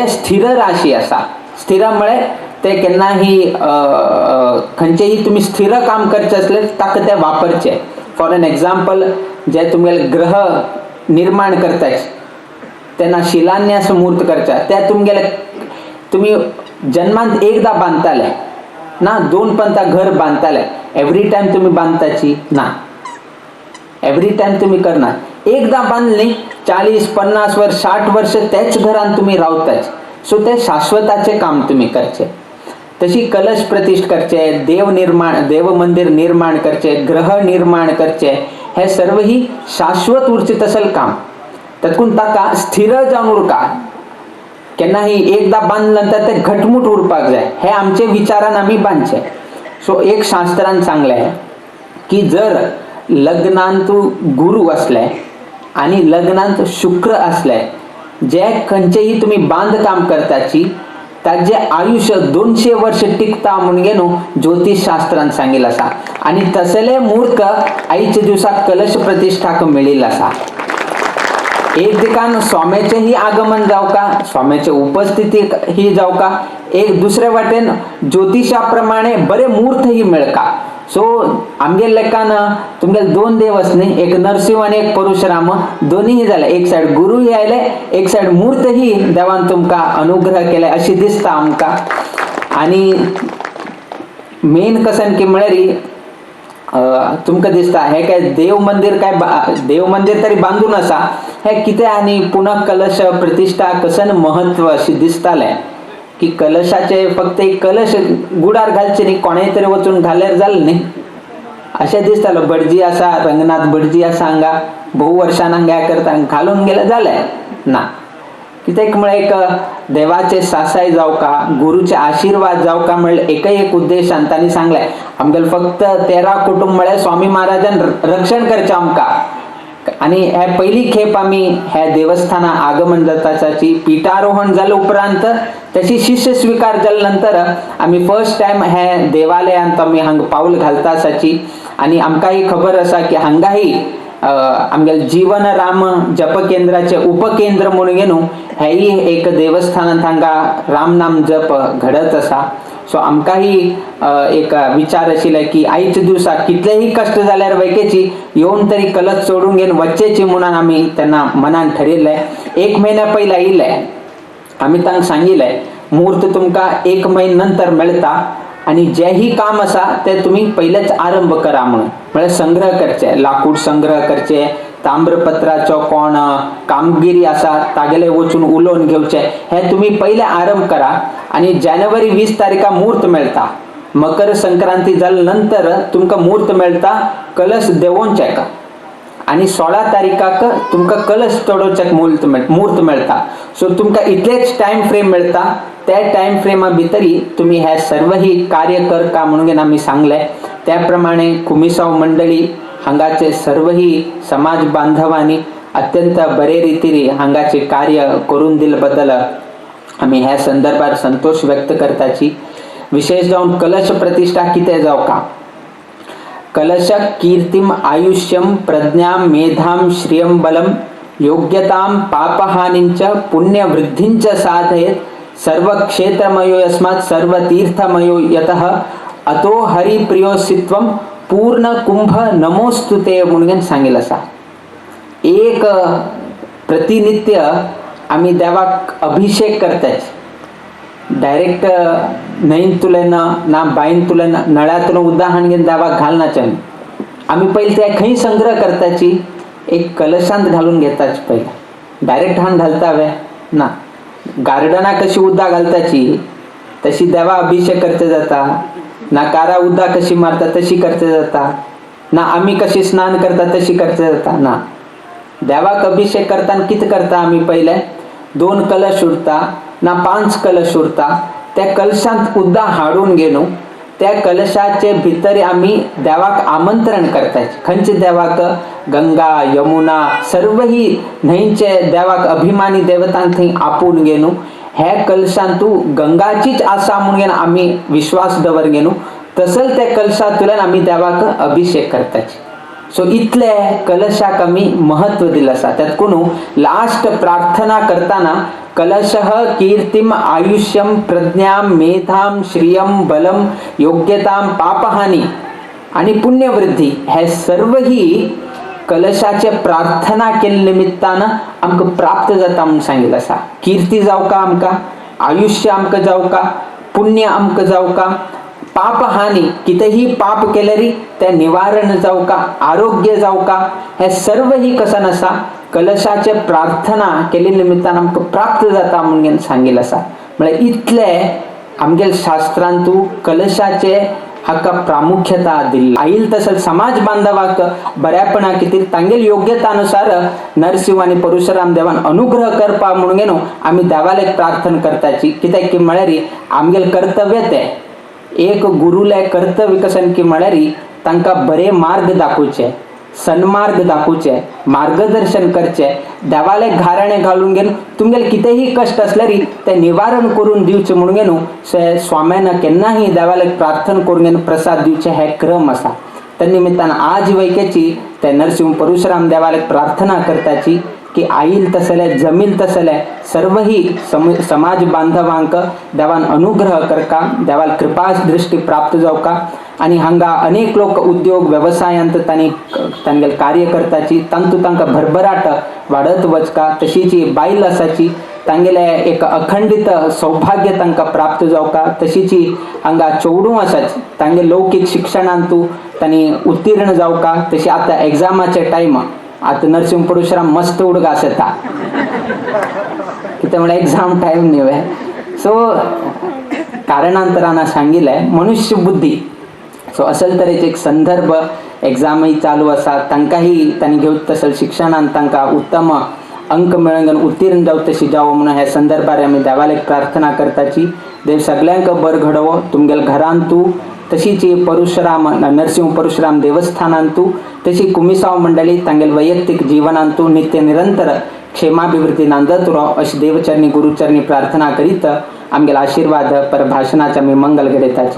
स्थिर राशी आसा. स्थिर म्हळ्यार ते केन्नाही खंयचेही तुमी स्थिर काम करचें आसल्यार ताका ते वापरचे. फॉर एन एग्जाम्पल, जे तुमगेले ग्रह निर्माण करताय तेन्ना शिलान्यास मूर्त करचे, ते तुमगेले तुमी जन्मांत एकदां बांदताले ना, दोन पंता घर बांदताले, एवरी टायम तुमी बांदताची ना, एवरी टायम तुमी करना. एकदां बांदली, 40-50 वर्स, 60 वर्ष तेच घरान तुमी रावताच. सो ते शाश्वताचें काम तुमी करचें. तशी कलश प्रतिष्ठ करचे, देव निर्माण, देव मंदिर निर्माण करचे, ग्रह निर्माण करचे, हे सर्व ही शाश्वत उरचे तसल काम. तातूंत ताका स्थिर जावन उरका, केन्नाही एकदां बांदले नंतर ते घटमूट उरपाक जाय, हे आमचे विचारान आमी बांदचे. सो एक शास्त्रान सांगलें की जर लग्नांत गुरू असले आनी लग्नांत शुक्र असले, जे खंयचेही तुमी बांदकाम करताची ताजे आयुष्य 200 वर्ष टिकता म्हणून न्हू ज्योतिष शास्त्रान सांगिल्लें आसा. आनी तसले मूर्त आयच्या दिवसाक कलश प्रतिश्ठाक मेळिल्लो आसा. एक दिकान स्वाम्याचेंही आगमन जावका, स्वाम्याचे उपस्थिती ही जावका, एक दुसरे वाटेन ज्योतिषा प्रमाणे बरे मूर्तही मेळका. सो आमगे लेखान तुमगेले दोन देव आस न्ही, एक नरसिंह आनी एक परशुराम, दोनीही जाले. एक सायड गुरूय आयले, एक सायड मूर्तही देवान तुमकां अनुग्रह केले अशी दिसता आमकां. आनी मेन कसन की म्हळ्यार तुमकां दिसता हे काय देव मंदिर, काय देव मंदिर तरी बांदून आसा, हे कितें आनी पुनः कलश प्रतिश्ठा कसन महत्व अशें दिसतालें की कलशाचे फक्त एक कलश गुडार घालचे न्ही, कोणेय तरी वचून घाल्यार जालें न्ही अशें दिसतालो. भटजी आसा, रंगनाथ भटजी आसा हांगा, भोव वर्षान हांगा करता, घालून गेले जालें ना. कित्याक म्हळ्यार एक देवाचे सासाय जावका, गुरूचे आशिर्वाद जावका म्हणल्यार एकय एक उद्देशान तांणी सांगलें, आमगेले फक्त 13 कुटुंब म्हळ्यार स्वामी महाराजान रक्षण करचें आमकां. आनी हे पयली खेप आमी ह्या देवस्थाना आगमन जाताची, पिठारोहण जाले उपरांत त्याची शिष्य स्वीकार जाले नंतर आमी फर्स्ट टायम हे देवालयांत आमी हांगा पावल घालता आसाची. आनी आमकांय खबर आसा की हांगाही आमगेले जीवन राम जप केंद्राचे उपकेंद्र म्हणून न्हू हेय एक देवस्थानांत हांगा रामनाम जप घडत आसा. सो आमकांय एक विचार आशिल्ले की आयच्या दिवसा कितलेही कश्ट जाल्यार वैकेची येवन तरी कलश चडून घेवन वचचेची म्हणून आमी तेन्ना मनान ठरयिल्लें. एक म्हयन्या पयलीं आयिल्ले आमी, तांकां सांगिल्लें, मूर्त तुमकां एक म्हयन्या नंतर मेळटा आनी जेही काम आसा ते तुमी पयलेच आरंभ करा म्हणून. म्हळ्यार संग्रह करचे, लाकूड संग्रह करचे, ताम्रपत्राचो कोण कामगिरी आसा तागेले वचून उलोवन घेवचे, हे तुमी पयले आरंभ करा. आनी जानेवारी 20 तारीखा मूर्त मेळटा, मकर संक्रांती जाले नंतर तुमकां मूर्त मेळटा कलश देंवोवच्याक, आनी 16 तारीखाक तुमकां कलश चडोवच्याक मूर्त मेळटा. सो तुमकां इतलेच टायम फ्रेम मेळटा, त्या टायम फ्रेमा भितरी तुमी हे सर्वही कार्य करका म्हणून आमी सांगलें. त्या प्रमाणे कुमिसांव मंडळी, हांगाचे सर्वही समाज बांधवांनी अत्यंत बरे रितीने हांगाचे कार्य करून दिले बद्दल आमी ह्या संदर्भात संतोष व्यक्त करताची. विशेष जावन कलश प्रतिश्ठा कितें जावका, कलश कीर्तिम आयुष्यम प्रज्ञां मेधां श्रियं बलं योग्यतां पापहानिंच पुण्यवृद्धिंच साधयेत् सर्वक्षेत्रमयो यस्मात् सर्वतीर्थमयो यतः अतो हरिप्रियोसित्वं पूर्ण कुंभ नमोस्तुते म्हणून सांगितलं आसा. एक प्रतिनित्य आमी देवाक अभिषेक करतात, डायरेक्ट न्हंयतुल्यान ना बांयतुल्यान नळ्यांतल्यान उदक हाडून घेवन देवाक घालनाचे आमी. आमी पयलीं ते खंय संग्रह करताची, एक कलशांत घालून घेताची पयलीं. डायरेक्ट हाडून घालता वे ना. गार्डनाक कशी उदक घालताची तशी देवा अभिषेक करचे जाता ना, कारा उदक कशी मारता तशी करचे जाता ना, आमी कशी स्नान करता तशी करचे जाता ना. देवाक अभिषेक करताना कितें करता आमी? पयले दोन कलश उरता ना पांच कलश उरता, त्या कलशांत उदक हाडून घेवन त्या कलशाचे भितर आमी देवाक आमंत्रण करतात. खंयचे देवाक? गंगा, यमुना, सर्वही न्हंयचे देवाक, अभिमानी देवतांक थंय आपोवन घेवन ह्या कलशांत तूं गंगाचीच आसा म्हणून घेवन आमी विश्वास दवर घेवन तसल त्या कलशांतल्यान आमी देवाक अभिषेक करतात. सो इतले कलशाक आमी महत्व दिलें आसा. त्यात लास्ट प्रार्थना करताना कलशः कीर्तिम आयुष्यम प्रज्ञां मेधां श्रियं बलम योग्यतां पापहानी आणि पुण्यवृद्धी हे सर्वही कलशाचे प्रार्थना केल्ले निमित्तान आमकां प्राप्त जाता म्हूण सांगिल्लें आसा. कीर्ती जावका आमकां, आयुष्य आमकां जावका, पुण्य आमकां जावका, पापहानी कितेंही पाप केल्यारी तें निवारण जावका, आरोग्य जावका, हे सर्वही कसन आसा कलशाचे प्रार्थना केल्ले निमित्तान आमकां प्राप्त जाता म्हणून सांगिल्लें आसा. म्हळ्यार इतले आमगेले शास्त्रांतू कलशाचे हाका प्रामुख्यता दिल्ली. आईल तसं समाज बांधवाक बऱ्यापणा खातीर तांगेल योग्यतानुसार नरसिंह आनी परशुराम देवान अनुग्रह करपा म्हणून न्हू आमी देवालेक प्रार्थना करताची. कित्याक की म्हळ्यार आमगेलें कर्तव्य तें एक गुरुले कर्तव्य कशें की म्हळ्यार तांकां बरे मार्ग दाखोवचे, सन्मार्ग दाखोवचे, मार्गदर्शन करचे, देवाले घाराणे घालून घेवन तुमगेले कितेंही कश्ट आसल्यार ते निवारण करून दिवचे म्हणून न्हू स्वाम्यान केन्नाही देवाले प्रार्थना करून घेवन प्रसाद दिवचे हे क्रम आसा. त्या निमित्तान आज वैकेची ते नरसिंह परशुराम देवाले प्रार्थना करताची की आईल तसले जमील तसले सर्वही समाज बांधवांक देवान अनुग्रह करका, देवाल कृपा दृष्टी प्राप्त जावका. आनी हांगा अनेक लोक उद्योग वेवसायांत तांणी तांगेले कार्य करताची तांतू तांकां भरभराट वाडत वचका. तशीच बायल आसाची तांगेले एक अखंडीत सौभाग्य तांकां प्राप्त जावका. तशीच हांगा चेडूं आसाची तांगे लौकीक शिक्षणांतू तांणी उत्तीर्ण जावका. तशी आतां एग्जामाचे टायम, आतां नरसिंह परशुराम मस्त उडगास येता कितें म्हळ्यार एग्जाम टायम न्ही. सो कारणांतरान सांगिल्लें मनुष्य बुद्धी. सो असल तरेचे एक संदर्भ एग्जामय चालू आसा, तांकांय तांणी घेवचे तसले शिक्षणान तांकां उत्तम अंक मेळून उत्तीर्ण जावं तशी जावं म्हणून ह्या संदर्भार आमी देवालेक प्रार्थना करताची. देव सगल्यांक बरो घडोवो तुमगेल्या घरांतू, तशीच परशुराम नरसिंह परशुराम देवस्थानांतू, तशी कुमिसांव मंडळी तांगेले वैयक्तीक जीवनांतू नित्य निरंतर क्षेमाभिवृद्धी नांदत राव अशी देवचरणी गुरुचरणी प्रार्थना करीत आमगेले आशीर्वाद पर भाशणाचे आमी मंगल घडयताची.